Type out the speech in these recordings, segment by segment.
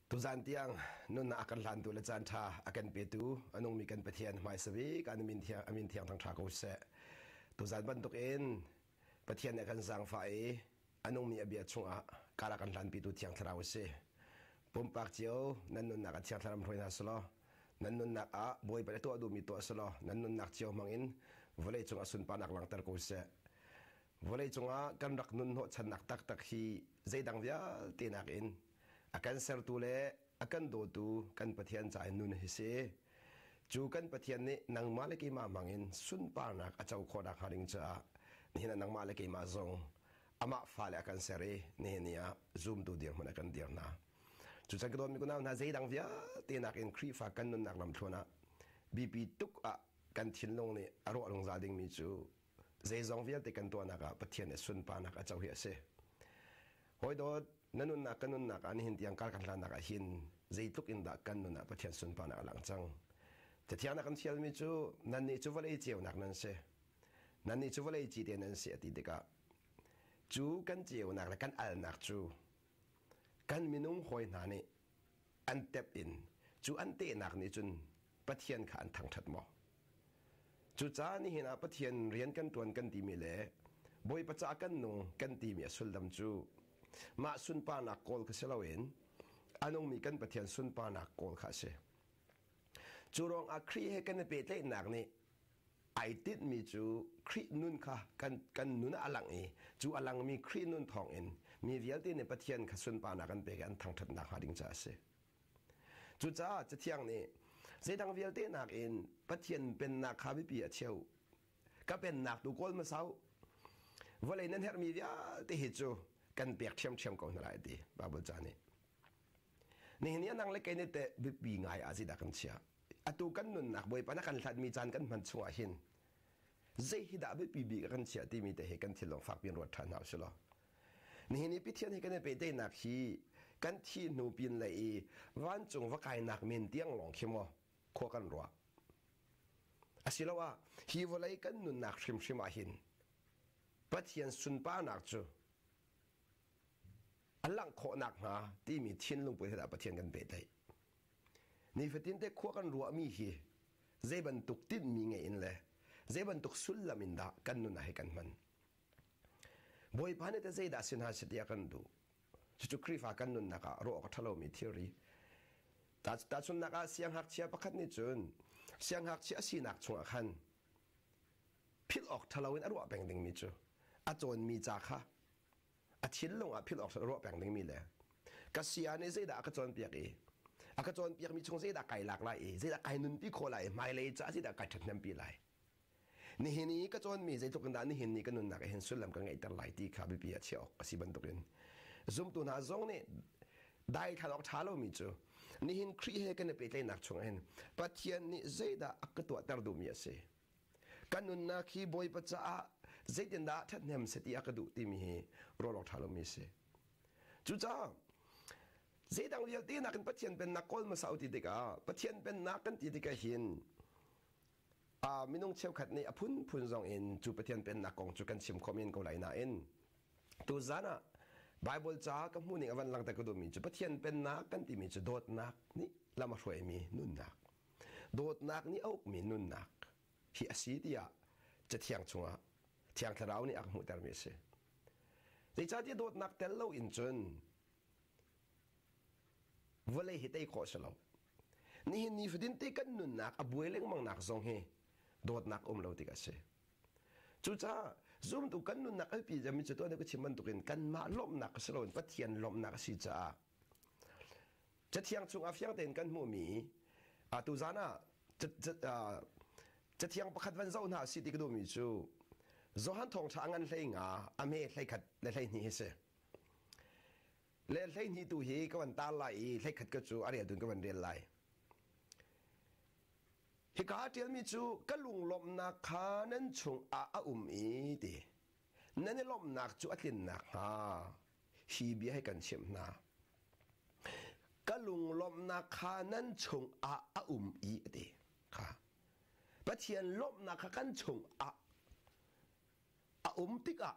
Tuzan tiang nunnak a kan hlantu le caan ṭha a kan petu a nungmi kan Pathian hmaisa bik an min thiang a min thiang thangṭha ko seh. Tuzan bantuk in Pathian nih a kan zaangfah i a nungmi a bia chungah kar a kan hlanpitu Thiang Thlarau a si. Pumpak cio nan nunnak ah Thiang Thlarau hruai hna selaw nan nunnak ah Bawipa nih tuah duhmi tuah selaw nan nunnak cio hmang in vawlei cung ah sunparnak langhter ko seh. Vawlei cungah kan rak nun hnawhchannak taktak hi zeidang vialte nakin a kan sertu le a kan dawtu kan Pathian ca in nun hi si. Cu kan Pathian nih nangmah le keimah hmangin sunparnak a co khawh nakhnga ding caah nihin ah nangmah le keimah zong amah fale a kan ser i nihin ni ah zumtu dirhmun a kan dir hna. Cucan ka dawtmi kunau hna zeidang vialte nakin Khrihfa kan nunnak lamthluan ah biapi tuk ah kan thinlung nih a ruah zungzal dingmi cu zeizong vialte kan tuahnak ah Pathian nih sunparnak a co hi a si. Hawi dawt, na nunnak ka nunnak ah nihin tiang kar kan hlannak ah hin zeitluk in dah kan nun ah Pathian sunparnak a lang cang. Cathiang na kan fialmi cu nannih cu vawlei ceunak nan si. Nannih cu vawlei cite nan si a ti tikah cu kan ceunak le kan alnak cu kan minung hawi hna nih an tep in cu an tehnak nih cun Pathian kha an thangṭhat maw? Cucaah nihin ah Pathian rian kan ṭuan kan timi le Bawipa caah kan nung kan timi a sullam cu mah sunparnak kawl kha si loin a nungmi kan Pathian sunparnak kawl kha a si. Cu ruangah Khrih he kan i pehtlaihnak nih ai tinhmi cu Khrih nun kha kan, kan nun ah a lang i cu a langmi Khrih nun thawngin mi vialte nih Pathian kha sunparnak an pek i an thangṭhatnak hnga ding caah a si. Cucaah Cathiang nih zeidang vialte nakin Pathian pennak kha biapi a cheu. Ka pennak tu kawl hmasa u. Vawlei nan herhmi vialte hi cu kan pek ṭhiamṭhiam ko hna lai ti Baibal ca nih. Nihin ni nang le kei nih teh biapi ngai ah zeidah kan chiah? Atu kan nunnak Bawipa na kan hlatmi caan kan hman chungah hin zei hi dah biapi bik a kan chiah timi te hi kan thinlung fak piin ruat ṭhan hna usih law Nihin i Pathian hi kan i pehtlaihnak hi kan thih hnu pin le i vancung va kainak men tiang lawng khi maw khua kan ruah. Asiloah hi vawlei kan nunnak hrimhrim ah hin Pathian sunparnak cu a langh khawh nakhnga timi thinlung put he dah Pathian kan pehtlaih. Nifatin te khua kan ruahmi hi zei bantuk tinhmi ngei in le zei bantuk sullam in dah kan nun ah hi kan hman. Bawipa nih teh zeidah si hna seh tiah kan duh. Cucu Khrihfa kan nunnak ah ruah awk a ṭhalomi thilri. Tahchunhnak ah siangngakchia pakhat nih cun siangngakchia a sinak chungah khan philh awk ṭhalo in a ruah peng dingmi cu a cawnmi ca kha a thinlung ah philh awk ruah peng dingmi le ka sia nih zeidah a ka cawnpiak i a ka cawnpiakmi chung zeidah kai lak lai i zeidah kai nunpi khawh lai i hmailei caah zeidah kai ṭhathnempi lai Nihin i ka cawnmi zeitluk in dah nihin ni ka nunnak ah hin sullam ka ngeihter lai ti kha biapi ah chiah awk a si bantukin zumtu hna zong nih daithlan awk ṭha lomi cu nihin Khrih he kan i pehtlaihnak chungah hin Pathian nih zeidah a ka tuahter duhmi a si. Ka nunnak hi Bawipa caah zeitindah ṭhathnem seh ti a ka duh timi hi ruah awk ṭha lomi a si. Cucaah zeidang vialte nakin Pathian pennak kawl hmasa u ti tikah Pathian pennak kan ti tikah hin minung cheukhat nih a phunphun zong in cu Pathian Pennak kong cu kan chim khawh men ko lai nain tuzan ah Bible ca ka hmuh ning a van langhter ka duhmi cu Pathian Pennak kan timi cu dawtnak nih lam a hruaimi nunnak dawtnak nih a ukmi nunnak hi a si tiah Cathiang chungah Thiang Thlarau nih a ka hmuhtermi a si. Zeicahtiah dawtnak tel lo in cun vawlei hi tei khawh si lo. Nihin ni fatin te kan nunnak a buai lengmang nak zong hi dawtnak um lo tik a si. Cucaah zumtu kan nunnak alpi jami cu tuan ka chim bantukin kanmah lawmhnak a si loin Pathian lawmhnak a si caah Cathiang chungah fiang tein kan hmuhmi atu zan ah cathiang pakhat van zoh hna si ti ka duhmi cu Johan thawngṭha a ngan hlei nga a hme 11 le 12 hi si. Le 12 tu hi ka van tar lai i 11 ka cu a rel dun ka van rel lai. Hika a ṭialmi cu ka lunglawmhnak kha nan chungah a um i ti. Nan i lawmhnak cu a tlin nakhnga hi bia hi kan chimh hna. Ka lunglawmhnak kha nan chungah a um i a ti. Kha. Pathian lawmhnak kha kan chungah a um tikah.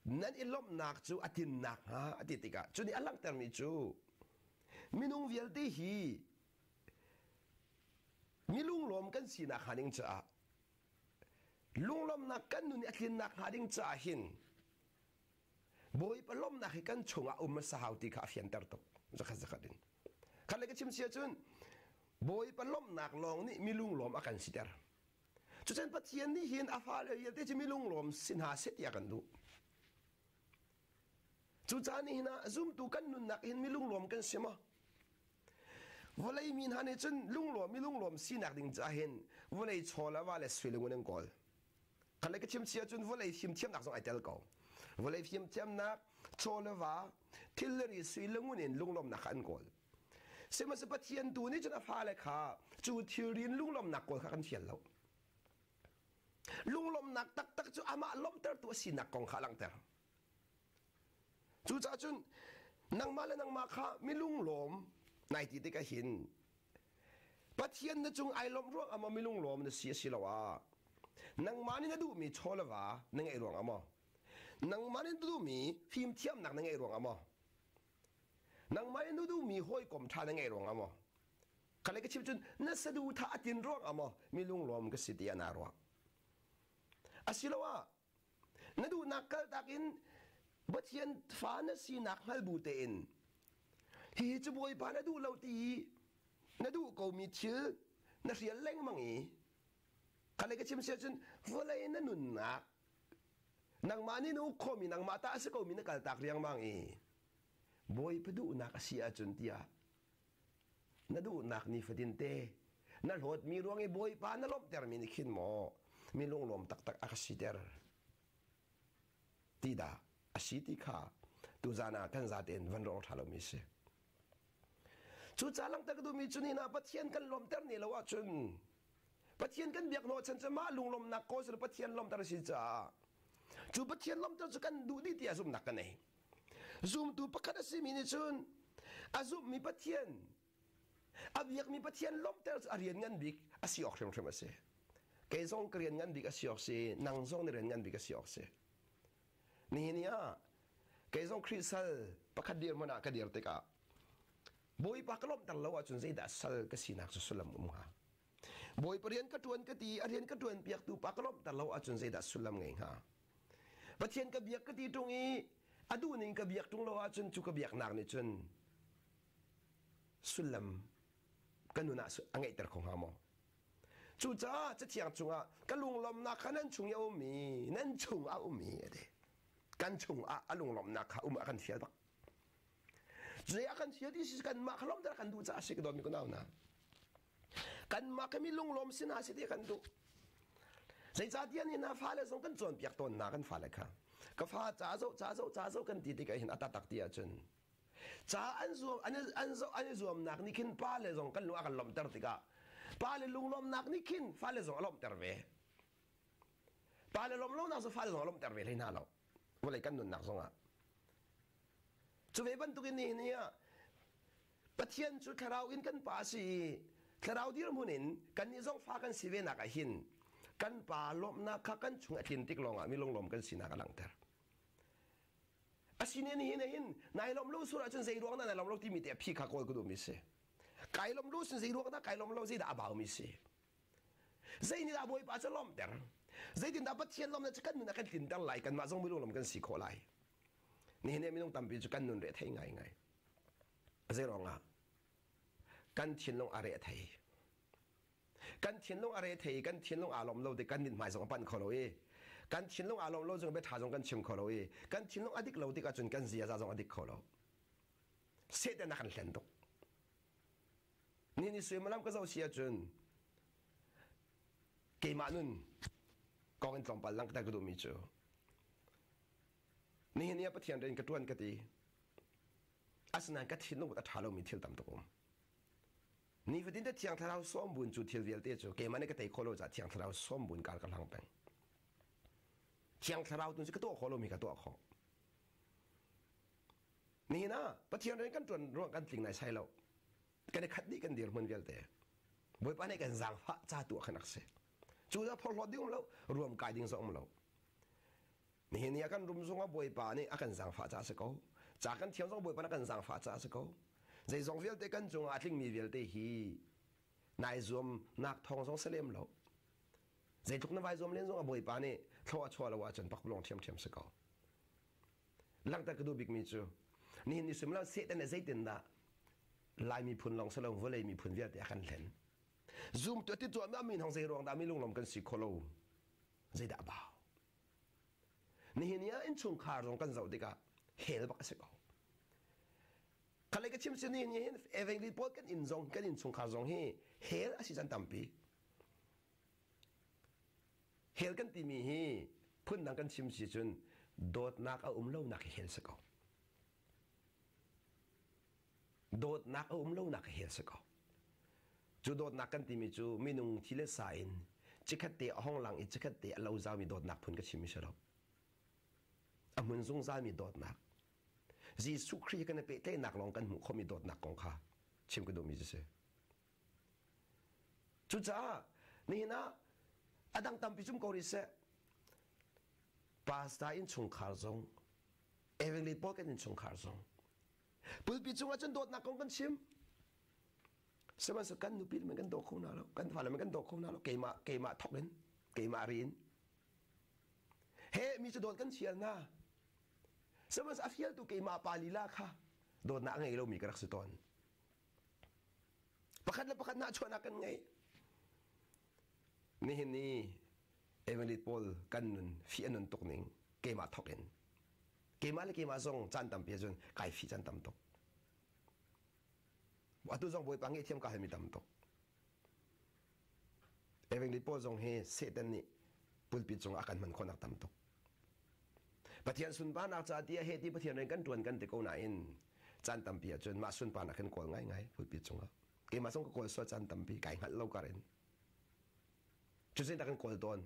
Nan i lawmhnak cu a tinnak hnga a ti tikah cu nih a langhtermi cu minung vialte hi mi lunglawm kan sinak hnga ding caah lunglawmhnak kan nun i a tlinnak hnga ding caah hin Bawipa lawmhnak hi kan chungah um hmasa hau ti kha a fianter tuk zakhat zakhat in. Khat le ka chim si ahcun Bawipa lawmhnak lawng nih mi lunglawm a kan siter. Cucun Pathian nih hin a fale vialte cu mi lunglawm si hna seh ti a kan duh. Cucaah nihin ah zumtu kan nunnak hin mi lunglawm kan si maw? Vawlei mi hna nih cun lunglawm mi lunglawm sinak ding caah hin vawlei chaw le va le sui le ngun an kawl. Khat le ka chim si ahcun vawlei fimthiamnak zong ai tel ko. Vawlei fimthiamnak, chaw le va, thil le ri sui le ngun in lunglawmnak kha an kawl. Sihmanhsehlaw Pathian tu nih cun a fale kha cu thilri in lunglawmhnak kawl kha kan fial lo. Lunglawmhnak taktak cu amah lawmhtertu a sinak kong kha a langhter. Cucaah cun nangmah le nangmah kha mi lunglawm nai ti tikah hin Pathian na cung ai lawmh ruang ah maw mi lunglawm na si asiloah nangmah nih na duhmi chaw le va na ngeih ruang ah maw nangmah nih na duhmi fimthiamnak na ngeih ruang ah maw Nangmah in na duhmi hawikom ṭha na ngeih ruangah maw? Kha ka chim cun na saduhthah a tin ruangah maw mi lunglawm ka si tiah naa ruah? Asiloah na duhnak kaltak in Pathian fa na sinak hngal bu tein hihi cu Bawipa na duh lo ti i na duh komi thil na hrial lengmang i kha ka chim si ahcun vawlei na nunnak Nangmah nih na uk khawhmi nangmah ta a si komi na kaltak riangmang i Bawipa duhnak a si ahcun tiah na duhnak nifatin te na hlawtmi ruang i Bawipa na lawmhtermi nih khin maw mi lunglawm taktak a ka siter ti dah a si ti kha tuzan ah kan zatein van ruang ṭha lomi si. Cucaah langhter ka duhmi cu nihin ah Pathian kan lawmhter ne lo ahcun Pathian kan biak hnawhchan cu mah lunglawmhnak kawl cu Pathian lawmhter a si caah cu Pathian lawmhter cu kan duh dih tiah zumhnak ka nei. Zumtu pakhat a simi nih cun a zumhmi Pathian a biakmi Pathian lawmhter cu a rian ngan bik a si awk hrimhrim a si. Kei zong ka rian ngan bik a si awk si, nang zong na rian ngan bik a si awk si. Nihin ni ah kei zong Khrih sal pakhat dirhmun ah ka dir tikah Bawipa ka lawmhter lo ahcun zeidah sal ka sinak cu sullam um hnga? Bawipa rian ka ṭuan ka ti i a rian ka ṭuan piaktu pa ka lawmhter lo ahcun zeidah sullam ngei hnga? Pathian ka biak ka ti ṭung i a duhning ka biak ṭung lo ahcun cu ka biaknak nih cun sullam ka nun ah a ngeihter kho hnga maw? Cucaah Cathiang chungah ka lunglawmhnak kha nan chung i a ummi, nan chung a ummi a ti. Kan chungah a lunglawmhnak kha um a kan fial bak. Zei a kan fial ti si kanmah kha lawmhter kan duh caah a si ka dawtmi kunau hna. Kanmah kha mi lunglawm si hna si ti kan duh. Zeicahtiah ni hna fale zong kan cawnpiak tawn hna kan fale kha. Ka fa ca zoh ca zoh ca zoh kan ti tikah hin a tatak ti ahcun ca an zuam an an zoh an i zuamnak nih khin pale zong kan lung a kan lawmhter tikah pale lunglawmhnak nih khin fale zong a lawmhter ve. Pale lawmh lonak cu fale zong a lawmhter ve hlei hna lo. Vawlei kan nunnak zongah. Cu ve bantukin nihin ni ah Pathian cu thlarau in kan pa a si i thlarau dirhmun in kannih zong fa kan si ve nak ah hin kan pa lawmhnak kha kan chung a tlin tik lawngah mi lunglawm kan sinak a langhter. Asinain nihin ah hin nai lawm lo sur ahcun zei ruang dah nai lawm lo timi te a phi kha kawl ka duhmi si. Kai lawm lo sin zei ruang dah kai lawm lo zeidah a baumi si. Zei nih dah Bawipa cu lawmhter? Zeitindah Pathian lawmhnak cu kan nun ah kan tlinter lai? Kanmah zong minung lawm kan si khawh lai. Nihin ni minung tampi cu kan nun re thei ngaingai. Zei ruangah? Kan thinlung a re thei. Kan thinlung a re thei, kan thinlung aa lawm lo ti kan mithmai zong a panh kho lo i kan thinlung aa lawm lo zong bia ṭha zong kan chim kho lo i kan thinlung a dik lo tik ahcun kan ziaza zong a dik kho lo. Satan a kan hlen tuk. Ni ni suimilam ka zoh si ahcun keimah nun kong in tlawmpal langhter ka duhmi cu nihin ni ah Pathian rian ka ṭuan ka ti. Asinain ka thinlung a ṭha lomi thil tam tuk um. Nifatin te Thiang Thlarau sawmbun cu thil vialte cu keimah nih ka tei khawh lo caah Thiang Thlarau sawmbun kar ka hlang peng. Thiang Thlarau tu cu ka tuah khawh lomi ka tuah khawh. Nihin ah Pathian rian kan ṭuan ruang kan tling naisai lo. Kan i khat dih kan dirhmun vialte. Bawipa nih kan zaangfah ca tu ah khan a si. Cu dah phorhlawt ding um lo, ruam kai ding zong um lo. Nihin ni ah kan rum zongah Bawipa nih a kan zaangfah caah a si ko. Ca kan thiam zong Bawipa nih a kan zaangfah caah a si ko. Zeizong vialte kan cungah a tlingmi vialte hi nai zuamnak thawng zong si lem lo. Zeitluk na vai zuam len zongah Bawipa nih thlawh a chuah lo ahcun pakpalawng ṭhiamṭhiam si ko. Langhter ka duh bikmi cu nihin ni suimilam Satan nih zeitindah Lai miphun lawng si lo vawlei miphun vialte a kan hlen. Zumtu a ti cuahmah mi hong zei ruang dah mi lunglawm kan si kho lo. Zeidah a bau? Nihin ni ah innchungkhar zong kan zoh tikah hell bak a si ko. Khalei ka chim si nihin ni hin evangelist pawl kan inn zong kan innchungkhar zong hi hell a si can tampi. Hell kan timi hi phundang kan chim si cun dawtnak a um lonak hi hell si ko. Dawtnak a um lonak hi hell si ko. Cu dawtnak kan timi cu minung thi le sa in cikhat te a hong lang i cikhat te a lo zaumi dawtnak phun ka chim si lo. A hmun zungzalmi dawtnak. Jesuh Khrih kan i pehtlaihnak lawng kan hmuh khomi dawtnak kong kha chim ka duhmi cu si. Cucaah nihin ah a dang tampi cum ko rih seh. Pastor innchungkhar zong, evangelist pawl kan innchungkhar zong, pulpi cungah cun dawtnak kong kan chim. Sihmanhsehlaw kan nupi le kan daw kho hna lo, kan fale kan daw kho hna lo, keimah keimah thok in, keimah ri in. He mi cu dawt kan fial hna. Sihmanhsehlaw a fialtu keimah pa lila kha dawtnak a ngei lomi ka rak si tawn. Pakhat le pakhat nahchuahnak kan ngei. Nihin ni evangelist pawl kan nun fih a nun tuk ning keimah thok in. Keimah le keimah zong caan tampi ahcun kai fih caan tam tuk. Atu zong Bawipa ngaihthiam ka halmi tam tuk. Evangelist pawl zong hi Satan nih pulpit cungah a kan hman khawhnak tam tuk. Pathian sunparnak ca tiah he ti Pathian rian kan ṭuan kan ti ko nain caan tampi ahcun mah sunparnak kan kawl ngaingai pulpit cungah. Keimah zong ka kawl sual caan tampi kai hngalh lo kar in. Cutin kan kawl tawn.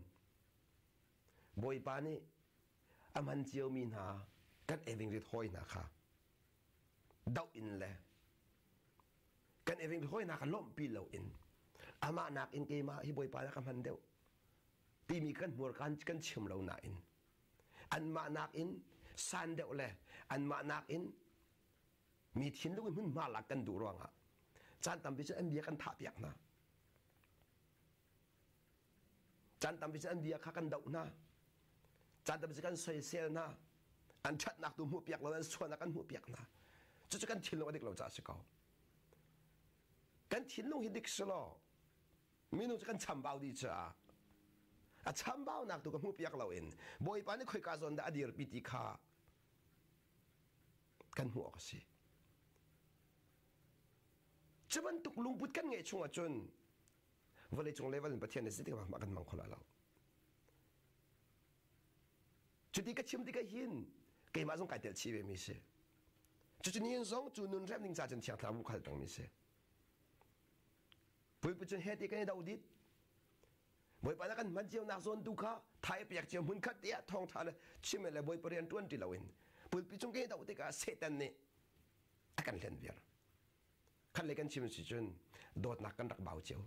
Bawipa nih a hman ciomi hna kan evangelist hawi hna kha doh in le kan evangelist hawi hna kha lawmhpi lo in amah nakin keimah hi Bawipa nih ka hman deuh timi kan hmurka kan chim lo nain anmah nakin san deuh le anmah nakin mi thinlung in hmunhma lak kan duh ruangah caan tampi cu an bia kan thah piak hna. Caan tampi cu an bia kha kan doh hna. Caan tampi cu kan soisel hna. An ṭhatnak tu hmuh piak lo an sualnak kan hmuh piak hna. Cucu kan thinlung a dik lo caah a si ko. Kan thinlung hi dik si law minung cu kan chambau dih caah a chambaunak tu ka hmuh piak loin Bawipa nih khoika zawn dah a dirpi ti kha kan hmuh awk a si. Cu bantuk lungput kan ngeih chung ahcun vawleicung level in Pathian nih zeitik mah kan mang kho lo. Cuti ka chim tikah hin keimah zong kai tel chih ve mi si. Cucu nihin zong cu nun rem ding ca cun thiang thlarau khal peng mi si. Pulpit cun he ti kan i do dit. Bawipa na kan hman cio nak zawn tu kha thai piak cio hmun khat tiah thawngtha le chim le Bawipa rian tuan ti loin pulpit cung kan i do tikah Satan nih a kan hlen viar. Khat le kan chim si cun dawtnak kan rak bau cio.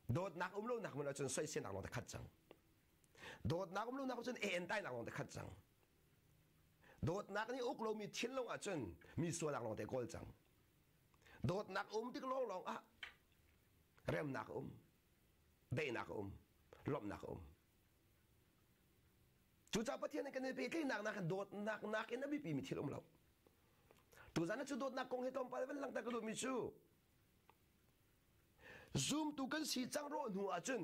Dawtnak um lonak hmun ahcun soiselnak lawng te khat cang. Dawtnak um lonak cun entainak lawng te khat cang. Dawtnak nih uk lomi thinlung ahcun mi sualnak lawng te kawl cang. Dawtnak um tik lawnglawng ah remnak a um, daihnak a um, lawmhnak a um. Cucaah Pathian nih kan i pehtlaihnak nak dawtnak nakin a biapimi thil um lo. Tuzan ah cu dawtnak kong hi tlawmpal van langhter ka duhmi cu zumtu kan si cang rawh hnu ahcun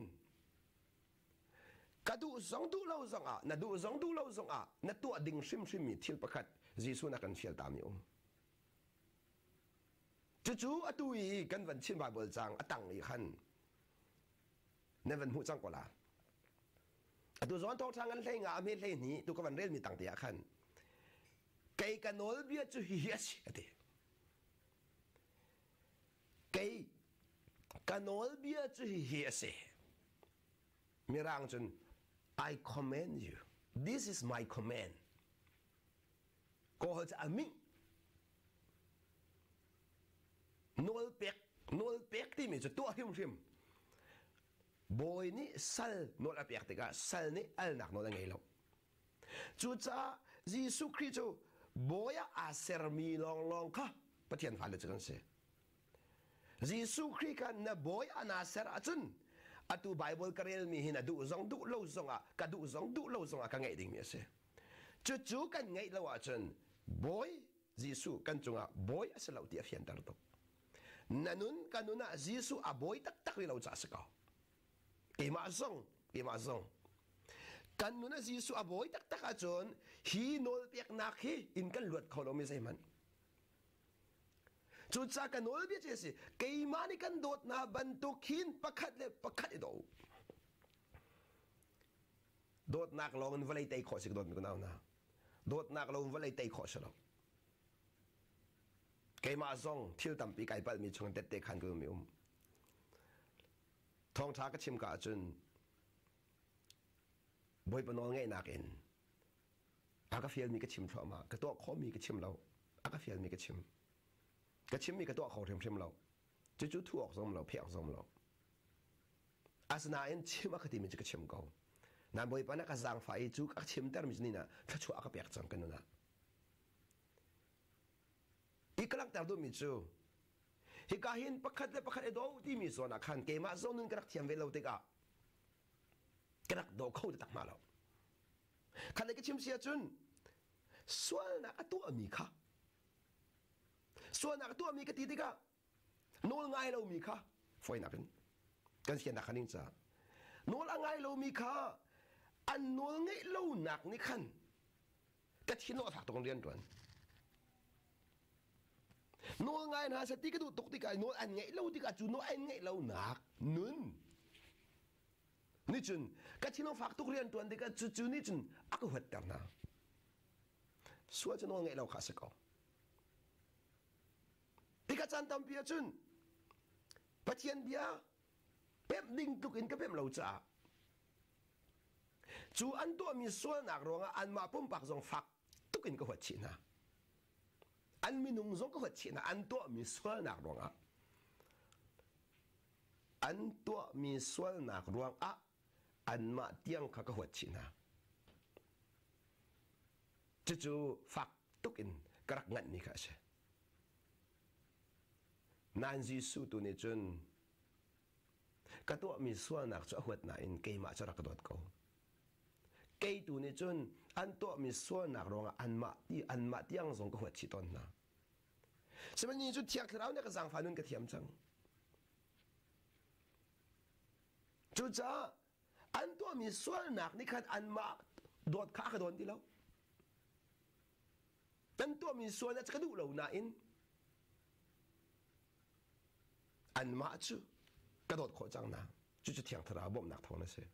ka duh zong duh lo zong ah na duh zong duh lo zong ah na tuah ding hrimhrimmi thil pakhat Jesuh na kan fial tami um. Cucu atu i kan van chim Bible cang a tang i khan nan van hmuh cang ko la. Atu zawn thawngṭha ngan hlei nga a hme hlei hnih tu ka van relmi tang te ah khan kei ka nawlbia cu hihi a si a ti. Kei ka nawlbia cu hihi a si. Mirang cun I command you. This is my command. Kawl cu a mih. Nawlpek, nawlpek timi cu tuah hrimhrim. Bawi nih sal nawl a pek tikah sal nih alnak nawl a ngei lo. Cucaah Jesuh Khrih cu bawi ah aa sermi lawnglawng kha Pathian fale cu kan si. Jesuh Khrih kha na bawi ah naa ser ahcun atu Baibal ka relmi hi na duh zong duh lo zongah ka duh zong duh lo zongah ka ngeih dingmi a si. Cucu kan ngeih lo ahcun bawi Jesuh kan cungah bawi a si lo ti a fianter tuk. Na nun ka nun ah Jesuh a bawi taktak rih lo caah a si ko. Keimah zong, keimah zong. Kan nun ah Jesuh a bawi taktak ahcun hi nawlpeknak hi in kan luat kho lomi zeihmanh. Cucaah ka nawlbia cu a si, keimah nih kan dawt hna bantuk hin pakhat le pakhat i daw u. Dawtnak lawng in vawlei tei khawh si ka dawtmi ka nau hna. Dawtnak lo in vawlei tei khawh si lo. Keimah zong thil tampi kai palhmi chung tette khan ka um um. Thawngṭha ka chim ka ahcun Bawipa nawl ngeihnak in a ka fialmi ka chim thluahmah, ka tuah khawhmi ka chim lo, a ka fialmi ka chim. Ka chimmi ka tuah kho hrimhrim lo. Cucu thu awk zong lo, pheh awk zong lo. Asinain chim a ka timi cu ka chim ko. Nan Bawipa nih a ka zaangfah i cu ka chimtermi cu ni ah thluachuah a ka pek cang ka nun ah. I ka langhter duhmi cu hika hin pakhat le pakhat i daw timi zawn ah khan keimah zawn nun ka rak thiam ve lo tikah ka rak daw kho taktak hna lo. Khan le ka chim si ahcun sualnak a tuahmi kha sualnak a tuahmi ka ti tikah nawl ngai lomi kha fawinak in kan fiannak kha ning caah nawl a ngai lomi kha an nawl ngeih lonak nih khan ka thin a fak tuk in rian ṭuan. Nawl ngai hna seh ti ka duh tuk tikah nawl an ngeih lo tikah cu nawl an ngeih lonak nun nih cun ka thinlung fak tuk rian ṭuan tikah cu cu nih cun a ka huatter hna. Sual cu nawl ngeih lo kha a si ko. Tikah caan tampi ahcun Pathian bia pemh ding tluk in ka pemh lo caah Cu an tuahmi sualnak ruangah anmah pumpak zong fak tuk in ka huat chih hna. An minung zong ka huat chih hna. An tuahmi sualnak ruangah. An tuahmi sualnak ruangah anmah tiang kha ka huat chih hna. Cucu fak tuk in ka rak nganhmi kha a si. Nain Jesuh tu nih cun Ka tuahmi sualnak cu a huat nain keimah cu rak ka dawt ko. Kei tu nih cun an tuahmi sualnak ruangah anmah ti anmah tiang zong ka huat chih tawn hna. Sihmanhsehlaw cu Thiang Thlarau nih ka zaangfah nun ka thiam cang. Cucaah an tuahmi sualnak nih khan anmah dawt kha a ka dawn ti lo. Kan tuahmi sualnak cu ka duh lo nain anmah cu ka dawt khawh cang hna. Cucu Thiang Thlarau bawmhnak thawng a si.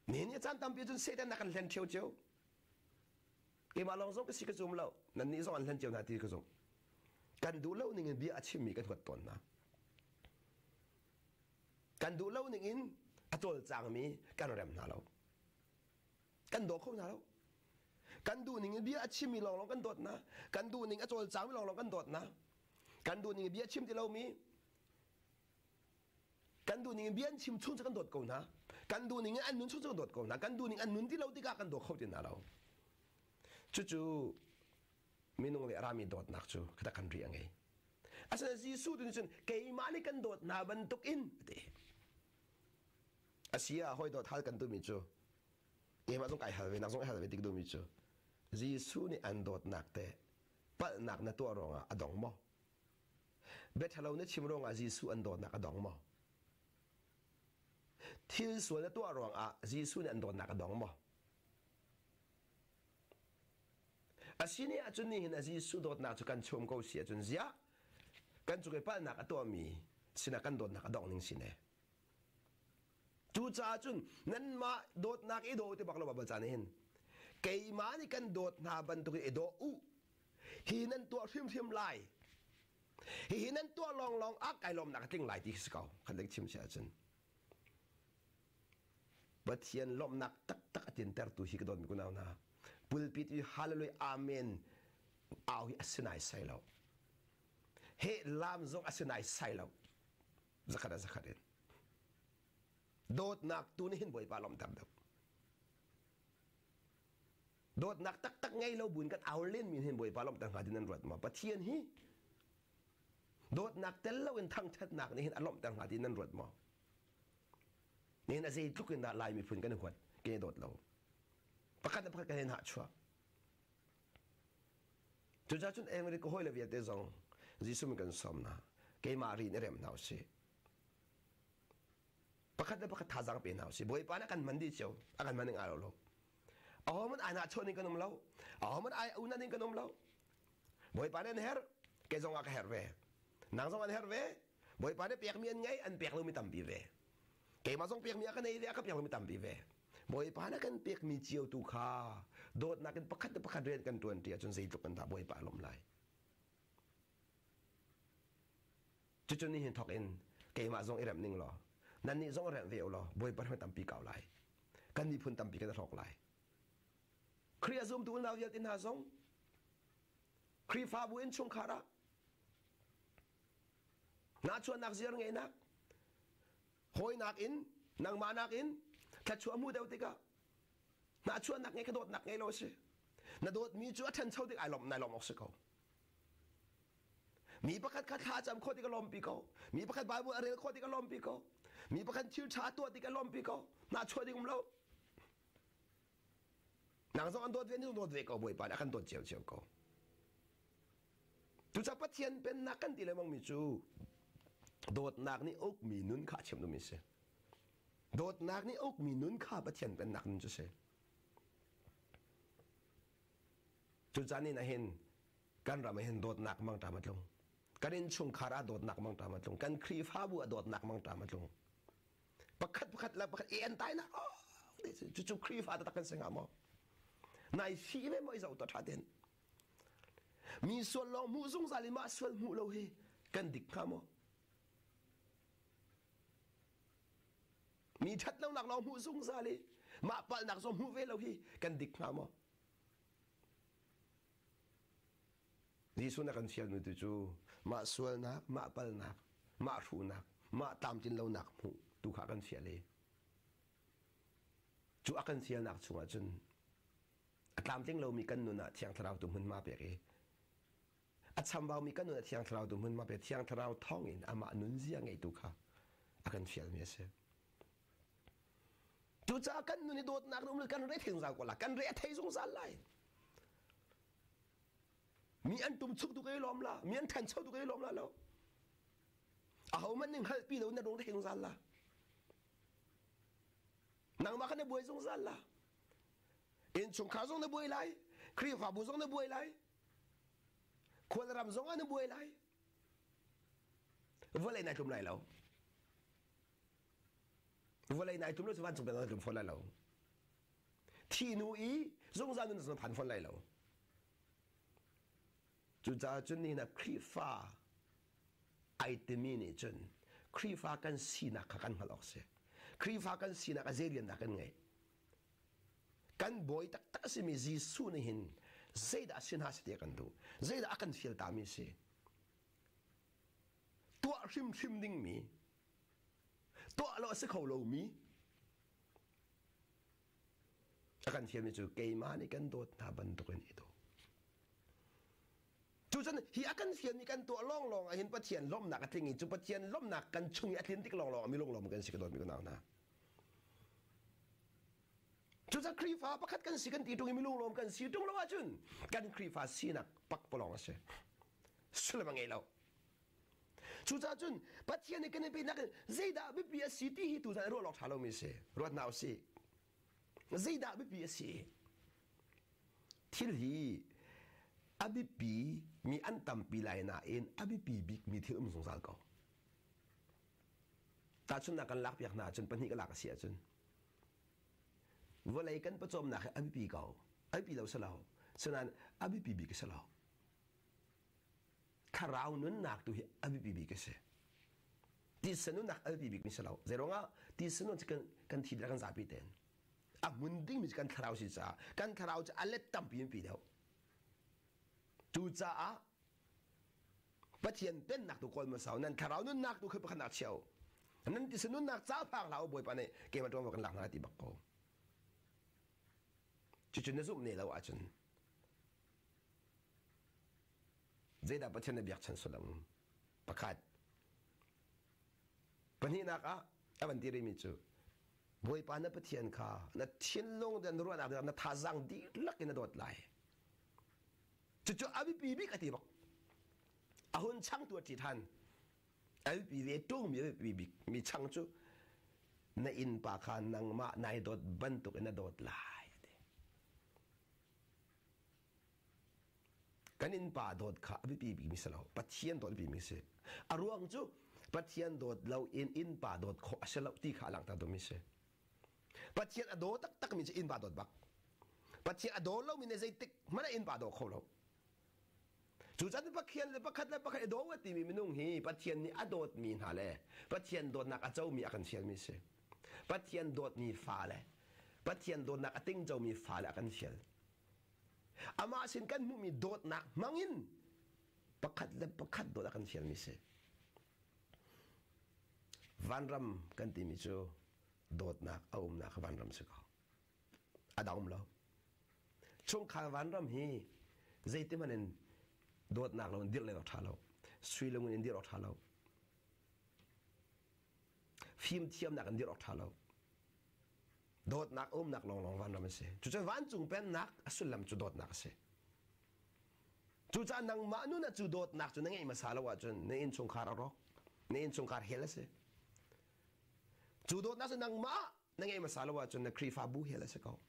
Nihin ni caan tampi cun Satan a kan hlen ṭheo cio. Keimah lawng zong ka si ka zum lo. Nannih zong an hlen cio hna ti ka zumh. Kan duh lo ning in bia a chimmi kan huat tawn hna. Kan duh lo ning in a cawlcangmi kan rem hna lo. Kan daw kho hna lo. Kan duh ning in bia a chimmi lawnglawng kan dawt hna. Kan duh ning a cawlcangmi lawnglawng kan dawt hna. Kan duh ning in bia chim ti lomi kan duh ning in bia an chim chung cu kan dawt ko hna. Kan duh ning in an nun chung cu kan dawt ko hna. Kan duh ning an nun ti lo tikah kan daw kho ti hna lo. Cucu minung le rami dawtnak cu khata kan ri a ngei. Asinain Jesuh tu nih cun keimah nih kan dawt hna bantuk in a ti. Asi ah hawi dawt hal kan duhmi cu keimah zong kai hal ve nak zong i hal ve tik duhmi cu Jesuh nih an dawtnak te palhnak na tuah ruangah a dong maw? Biaṭhalo na chim ruangah Jesuh an dawtnak a dong maw? Thil sual na tuah ruangah Jesuh nih an dawtnak a dong maw? Asini ahcun nihin a Jesuh dawtnak cu kan chum ko si ahcun ziah kan cung i palhnak a tuahmi sinah kan dawtnak a dongh ning si ne. Cucaah cun nanmah dawtnak i daw ti bak lo Baibal ca nih hin keimah nih kan dawt hna bantuk in i daw u. Hi nan tuah hrimhrim lai. Hihi nan tuah lawnglawng ah kai lawmnak a tling lai ti si ko. Khan dek chim si ahcun. Pathian lawmhnak taktak a tintertu hi ka dawtmi kunau hna. Pulpit i hallelujah amen au hi a si nai sai lo. He lam zong a si nai sai lo. Zakhat ah zakhat in. Dawtnak tu nih hin Bawipa lawmhter deuh. Dawtnak taktak ngei lo buin kan au len mi hin Bawipa lawmhter hnga ti nan ruat maw? Pathian hi dawtnak tel loin thangṭhatnak nih hin a lawmhter hnga ti nan ruat maw? Nihin a zeitluk in dah Lai miphun kan i huat, kan i dawt lo. Pakhat le pakhat kan i nahchuak. Cucaah cun America hawi le vialte zong Jesuh min kan sawm hna. Keimah ri in i rem hna usih. Pakhat le pakhat thazaang pe hna usih. Bawipa nih a kan hman dih cio. A kan hman ning aa lo lo. Ahohmanh ai nahchuah ning kan um lo. Ahohmanh ai una ning kan um lo. Bawipa nih an herh. Kei zong ah ka herh ve. Nang zong an herh ve. Bawipa nih pekmi an ngei, an pek lomi tampi ve. Keimah zong pekmi a ka nei ve, a ka pek lomi tampi ve. Bawipa nih kan pekmi cio tu kha dawtnak in pakhat le pakhat rian kan ṭuan ṭi ahcun zeitluk in dah Bawipa a lawmh lai. Cucu nihin thawk in keimah zong i remh ning law, nannih zong i remh ve u law Bawipa ram tampi kau lai. Kan miphun tampi kan hrawk lai. Khrih a zumtu unau vialte hna zong Khrihfabu innchungkhar ah Nahchuahnak ziar ngeihnak, hawinak in, nangmah nakin thluachuah hmuh deuh tikah nahchuahnak ngei kha dawtnak ngei lo a si. Na dawtmi cu a ṭhancho tik ai lawmh nai lawmh awk si ko. Mi pakhat kha thla cam khawh tik a lawmpi ko. Mi pakhat Bible a rel khawh tik a lawmpi ko. Mi pakhat thil ṭha tuah tik a lawmpi ko. Nahchuah ding um lo. Nang zong an dawt ve, ni dawt ve ko Bawipa nih a kan dawt cio ko. Cucaah Pathian pennak kan ti lengmangmi cu dawtnak nih ukmi nun kha a chim duhmi a si. Dawtnak nih ukmi nun kha Pathian pennak nun cu a si. Cucaah ni hin kan ram ah hin dawtnak mangṭam a tlung. Kan innchungkhar ah dawtnak mangṭam a tlung. Kan Khrihfabu ah dawtnak mangṭam a tlung. Pakhat pakhat le pakhat i entainak cucu Khrihfa taktak kan si hnga maw? Nai si ve maw i zoh tuah ṭha tein. Mi sual lawng hmuh zungzal i mah sual hmuh lo hi kan dik hnga maw? Mi ṭhatlonak lawng hmuh zungzal i mah palhnak zong hmuh ve lo hi kan dik hnga maw? Jesuh na kan fialmi tu cu mah sualnak, mah palnak, mah hruhnak, mah tlamtlinlonak hmuh tu kha kan fial i cu a kan fialnak chungah cun A tlamtling lomi kan nun ah Thiang Thlarau tu hmunhma pek i a chambaumi kan nun ah Thiang Thlarau tu hmunhma pek Thiang Thlarau thawngin amah nunzia ngeitu kha a kan fialmi a si. Cucaah kan nun i dawtnak um kan re thei zungzal ko la kan re a thei zungzal lai. Mi an tum chuk tu kai lawm la mi an thancho tu kai lawm la lo. Aho man ning halpi lo na rung thei zungzal la. Nangmah kha na buai zungzal la. Innchungkhar zong na buai lai, Khrihfabu zong na buai lai, khualram zong ah na buai lai. Vawlei nai tlum lai lo. Vawlei nai tlum lo cu vancung bel na tlum fawn lai lo. Thi nu i zungzal nun na phan fawn lai lo. Cucaah cun nihin ah Khrihfa ai timi nih cun Khrihfa kan sinak kha kan hngalh awk si. Khrihfa kan sinak a zei rian dah kan ngeih? Kan bawi taktak a simi Jesuh nih hin zeidah si hna seh ti a kan duh? Zeidah a kan fial tami si? Tuah hrimhrim dingmi, tuah lo a si kho lomi, a kan fialmi cu keimah nih kan dawt hna bantukin i daw. Cucun hi a kan fialmi kan tuah lawnglawng ah hin Pathian lawmhnak a tling i cu Pathian lawmhnak kan chung i a tlin tik lawnglawng ah mi lunglawm kan si ka dawtmi ka nau hna. Cucaah Khrihfa pakhat kan si kan ti ṭung i mi lunglawm kan si ṭung lo ahcun kan Khrihfa sinak pakpalawng a si. Sullam a ngei lo. Cucaah cun Pathian nih kan i penak in zeidah biapi a si ti hi tuzan ruah lawk ṭha lomi a si. Ruat hna usih. Zeidah biapi a si? Thil hi a biapi mi an tampi lai nain a biapi bikmi thil um zungzal ko. Tahchunhnak kan lakpiak hna ahcun pahnih ka lak a si ahcun vawlei kan pawcawmnak hi a biapi ko. A biapi lo si lo. Sinain a biapi bik a si lo. Thlarau nunnak tu hi a biapi bik a si. Tisa nunnak a biapi bik mi si lo. Zeiruangah tisa nun cu kan kan thi kan zapi ten. A hmun dingmi cu kan thlarau si caah kan thlarau cu a let tampi in pi deuh. Cucaah Pathian pennak tu kawl hmasa nan thlarau nunnak tu khi pakhat nak chiao. Nan ti nunnak ca phang hlah u Bawipa nih keimah ṭuanvo kan lak hna ti bak ko. Cucu na zumh ne lo ahcun zeidah Pathian na biakchan sullam pakhat pahnihnak ah a van ti rihmi cu Bawipa na Pathian kha na thinlung le na ruahnak na thazaang dihlak in na dawt lai. Cucu a biapi bik a ti bak. A hun changtu a ṭi ṭhan. A biapi ve ṭungmi a biapi bik mi chang cu na innpa kha nangmah nai dawt bantuk in na dawt lai a ti. Kan innpa dawt kha a biapi bikmi si lo. Pathian dawt biapi mi si. A ruang cu Pathian dawt lo in innpa dawt khawh a si lo ti kha a langhter duhmi si. Pathian a daw taktakmi cu innpa dawt bak. Pathian a daw lomi nih zeitik hmanh ah innpa daw kho lo. Cucaah Pathian le pakhat le pakhat i daw a timi minung hi Pathian nih a dawtmi hna le Pathian dawtnak a comi a kan fialmi si. Pathian dawtmi fale, Pathian dawtnak a tingcomi fale a kan fial. Amah sin kan hmuhmi dawtnak hmangin pakhat le pakhat dawt a kan fialmi si. Vanram kan timi cu dawtnak a umnak vanram si ko. A dang um lo. Chungkhar vanram hi zeiti hmanh in dawtnak lo in dirh len awk ṭha lo. Sui lung in dirh awk ṭha lo. Fimthiamnak in dirh awk ṭha lo. Dawtnak umnak lawnglawng vanram a si. Cucu vancung pennak a sullam cu dawtnak a si. Cucaah nangmah nun ah cu dawtnak cu na ngeih hmasa lo ahcun na innchungkhar a rawk. Na innchungkhar hell a si. Cu dawtnak cu nangmah na ngeih hmasa lo ahcun na Khrihfabu hell a si ko.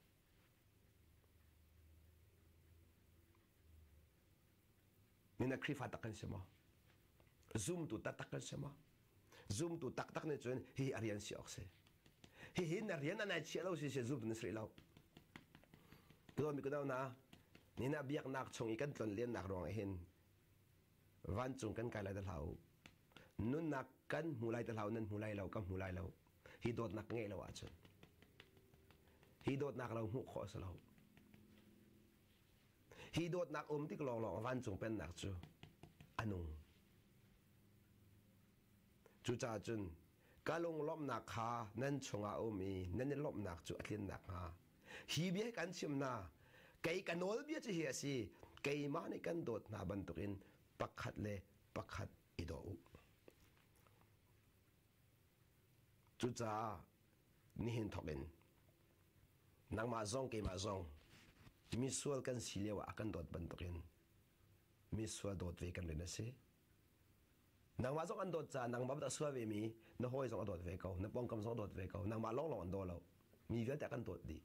Ni na Khrihfa tak kan si maw? Zumtu taktak kan si maw? Zumtu taktak nih cun hihi a rian si awk si. Hihi na rian a nai chiah lo si si zumtu na si rih lo. Tuan mi kunau na ni na biaknak chung i kan tlon lennak ruang hin vancung kan kai lai ta hlah u. Nunnak kan hmu lai ta hlah u, nan hmu lai lo, ka hmu lai lo. Hi dawtnak ka ngeih lo ahcun hi dawtnak lo hmuh khawh a si lo. Hi dawtnak um tik lawnglawng vancung pennak cu a nung. Cucaah cun ka lunglawmhnak kha nan chungah a um i nan i lawmhnak cu a tlin nakhnga hi bia hi kan chim hna. Kei ka nawlbia cu hi a si, keimah nih kan dawt hna bantukin pakhat le pakhat i daw u. Cucaah nihin thawk in nangmah zong keimah zong misual kan si lio ah a kan dawt bantukin misual dawt ve kan rian a si. Nangmah zong an dawt caah nangmah a sual ve mi na hawi zong a dawt ve ko, na pawngkam zong a dawt ve ko, nangmah lawnglawng an daw lo. Mi vialte a kan dawt dih.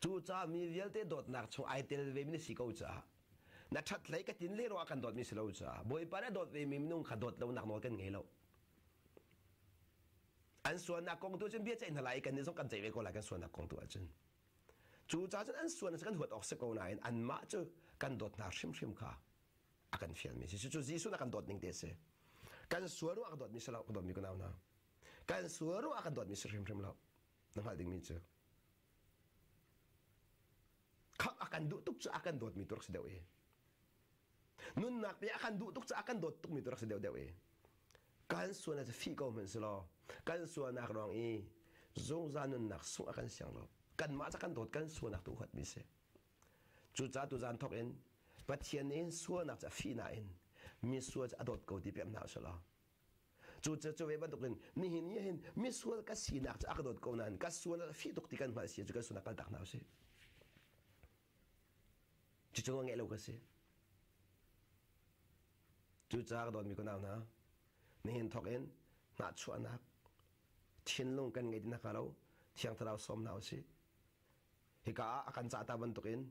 Cucaah mi vialte dawtnak chung ai tel ve mi na si ko caah na ṭhat hlei ka tin le ruah kan dawt mi si lo caah Bawipa nih a dawt ve mi minung kha dawt lonak nawl kan ngei lo. An sualnak kong tu cun bia ceih hna lai i kannih zong kan ceih ve ko lai kan sualnak kong tu ahcun. Cucaah cun an sualnak cu kan huat awk si ko nain anmah cu kan dawt hna hrimhrim kha a kan fialmi si. Cucu Jesuh nih a kan dawt ning te a si. Kan sual ruang a kan dawtmi si lo, ka dawtmi ka nau hna. Kan sual ruang a kan dawtmi si hrimhrim lo. Na hngalh dingmi cu khamh a kan duh tuk cu a kan dawtmi tu rak si deuh i nunnak pe a kan duh tuk cu a kan dawt tukmi tu rak si deuh deuh i kan sualnak cu fih ko hmanh si law kan sualnak ruang i zungzal nunnak sungh a kan siang lo kanmah cu kan dawt kan sualnak tu huatmi si cucaah tuzan thawk in Pathian nih sualnak cu a fih nain mi sual cu a dawt ko ti pek hna usih law Cu cu ve bantukin nihin ni hin misual ka sinak cu a ka dawt ko nain ka sual a fih tuk ti kan hngalh si cu kan sualnak kaltak hna usih. Cucu ngeih lo ka si. Cucaah ka dawtmi ka nau hna, nihin thawk in hnahchuahnak thinlung kan ngei ti nakhnga lo Thiang Thlarau sawm hna usih. Hika ah a kan cah ta bantukin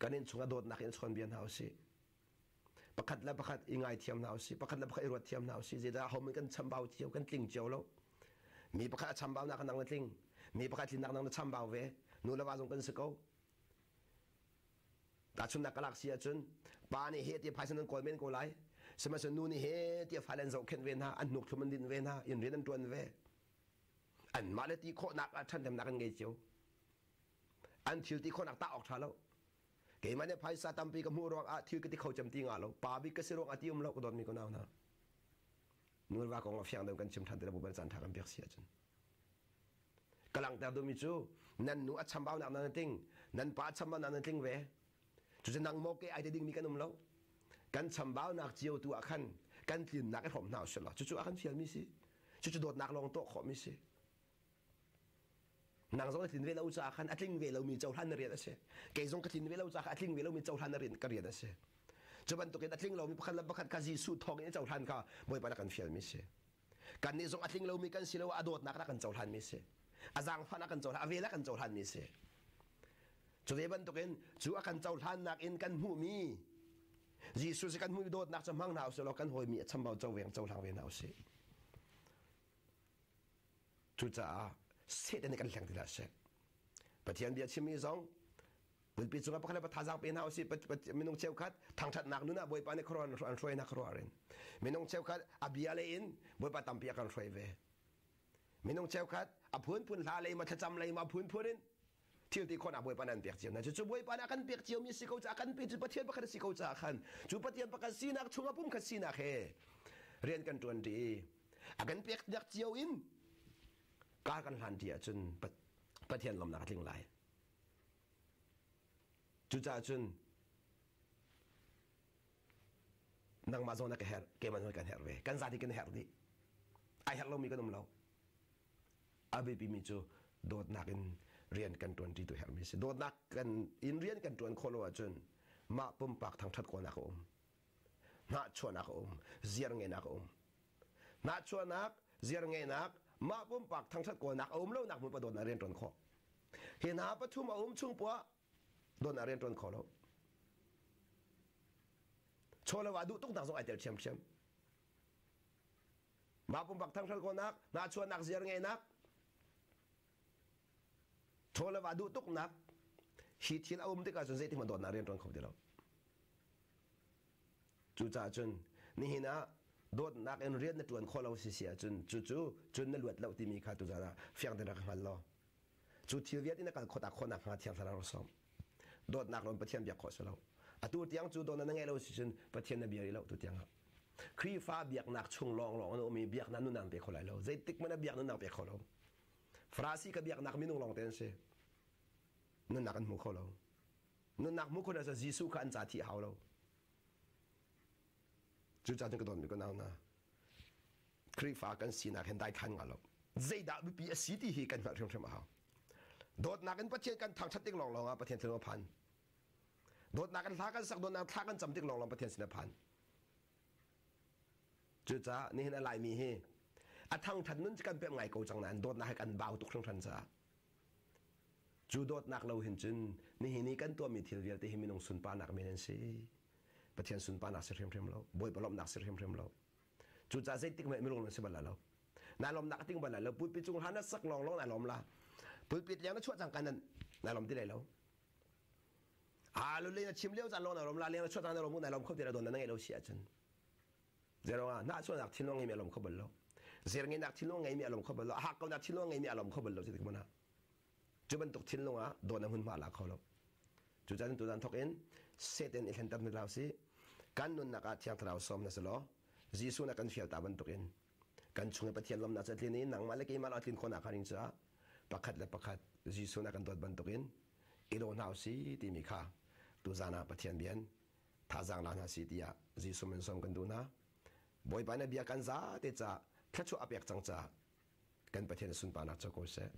kan innchung a dawtnak in chawnbia hna usih. Pakhat le pakhat i ngaithiam hna usih, pakhat le pakhat i ruat thiam hna usih. Zeidah homin kan chambau cio, kan tling cio lo. Mi pakhat a chambaunak nang na tling, mi pakhat tlinnak nang na chambau ve. Nu le va zong kan si ko. Tahchunhnak ka lak si ahcun pa nih he ti phaisa nan kawl men ko lai. Sihmanhsehlaw nu nih he ti fale an zohkhenh ve hna, an hnuk thlum an dinh ve hna, inn rian an ṭuan ve. Anmah le ti khawhnak ah ṭhanhnemnak an ngei cio. An thil ti khawhnak tah awk ṭha lo. Keimah nih phaisa tampi ka hmuh ruangah thil ka ti kho cem ti nga lo. Pa bik ka si ruangah ti um lo ka dawtmi ka nau hna. Nulva kong a fiang deuh kan chim ṭhan te le caan ṭha kan pek si ahcun. Ka langhter duhmi cu nan nu a chambaunak nan ting, nan pa a chambaunak nan tling ve. Cucu nang maw ke ai te dingmi kan um lo. Kan chambaunak cio tu ah khan kan tlinnak i hrawm hna usih law cucu a kan fialmi si. Cucu dawtnak lawng tuah khawhmi si. Nang zong na tlin ve lo caah khan a tling ve lomi cohlan na rian a si. Kei zong ka tlin ve lo caah a tling ve lomi cohlan na rian ka rian a si. Cu bantukin a tling lomi pakhat le pakhat kha Jesuh thawng in cohlan kha Bawipa na kan fialmi si. Kannih zong a tling lomi kan si lo a dawtnak na kan cohlanmi si. A zaangfahnak kan cohlan, a vel a kan cohlanmi si. Cu ve bantukin cu a kan cohlannak in kan hmuhmi Jesuh si kan hmuhmi dawtnak cu hmang hna usih law kan hawimi a chambau co veng cohlang ve hna usih. Cucaah Satan nih kan hleng ti hlah seh. Pathian bia chimmi zong pulpi cungah pakhat le thazaang pe hna usih minung cheukhat thangṭhatnak nun ah Bawipa nih khuaruah an hruai hna khuaruah in minung cheukhat a bia le in Bawipa tampi a kan hruai ve. Minung cheukhat a phunphun hla lei ma thlacam lei ma phunphun in thil ti khawhnak Bawipa nih an pek cio hna. Cucu Bawipa nih a kan pek ciomi a si ko caah kan pe cu Pathian pakhat a si ko caah khan cu Pathian pakhat sinak chungah pumkhat sinak he rian kan ṭuan ṭi i a kan pek piak cio in kar kan hlan ṭi ahcun Pathian lawmnak a tling lai. Cucaah cun nangmah zong na ka herh, keimah zong kan herh ve. Kan zati kan herh dih. Ai herh lomi kan um lo. A biapimi cu dawtnak in rian kan ṭuanṭi tu herhmi a si. Dawtnak kan in rian kan ṭuan khawh lo ahcun mah pumpak thangṭhat kawlnak a um. Hnahchuahnak a um. Ziar ngeihnak a um. Hnahchuahnak, ziar ngeihnak, mah pumpak thangṭhat kawlnak a um lonak hmun pa dawtnak rian ṭuan khawh. Hi hna pathum a um chung poah dawtnak rian ṭuan kho lo. Chaw lo ah duh tuknak zong ai tel ṭhiamṭhiam. Mah pumpak thangṭhat kawlnak, hnahchuahnak, ziar ngeihnak, chaw le va duh tuknak, hi thil a um tikah cun zeitik hmanh dawtnak rian ṭuan kho ti lo. Cucaah cun nihin ah dawtnak in rian na ṭuan khawh lo si si ahcun cucu cun na luat lo timi kha tuzaan ah fiang tein rak hngal law cu thil vialte na kal khawh khawh nakhnga Thiang Thlarau rak sawm. Dawtnak lawng Pathian biak khawh si lo. Atu tiang cu dawtnak na ngeih lo si cun Pathian na bia rih lo tu tiang ah. Khrihfa biaknak chung lawnglawng an um i biaknak nunnak pe kho lai lo. Zeitik hmanh ah biak nunnak pe kho lo. Farasi ka biaknak minung lawng te an si. Nunnak an hmu kho lo. Nunnak hmu kho na Jesuh kha an ca thih hau lo. Cucaah cun ka dawtmi ka nau hna, Khrihfa kan sinak hin daithlan nga lo. Zeidah biapi a si ti hi kan hngalh hrimhrim a hau. Dawtnak in Pathian kan thangṭhat tik lawnglawng ah Pathian thinlung a phan. Dawtnak in hla kan sak, dawtnak thla kan cam tik lawnglawng Pathian sin a phan. Cucaah nihin a Laimi hi a thangṭhat nun cu kan pemh ngai ko cang nain dawtnak hi kan bau tuk hringhran caah cu dawtnak lo hin cun nihin i kan tuahmi thil vialte hi minung sunparnak men an si. Pathian sunparnak si hrimhrim lo, Bawipa lawmhnak si hrimhrim lo. Cucaah zeitik hmanh minung na si bal lai lo. Na lawmnak a ting bal lai lo. Pulpit cung hlan na sak lawnglawng na lawm la. Pulpit leng na chuah cang kan na lawm ti lai lo. Aa lule na chim lio caan lawng na lawm la leng na chuah cang na lawm na lawm kho ti la don na ngei lo si ahcun. Zeruangah nah chuahnak thinlung ngeimi a lawm kho bal lo. Zer ngeihnak thinlung ngeimi a lawm kho bal lo. A hak konak thinlung ngeimi a lawm kho bal lo si tik mana. Cu bantuk thinlung ah dawn a hmunhma la kho lo. Cucaah tuzan thawk in Satan i hlenter hna si kan nunnak ah Thiang Thlarau sawm na si law Jesuh na kan fial ta bantukin kan chung i Pathian lawmnak cu a tlin i nangmah le keimah a tlin khawhnak hnga ding caah pakhat le pakhat Jesuh na kan dawt bantukin i daw hna usih timi kha tuzan ah Pathian bian thazaang la hna si tiah Jesuh min sawm kan duh hna. Bawipa na bia kan zate ca thluachuah a pek cang caah kan Pathian sunparnak co ko seh.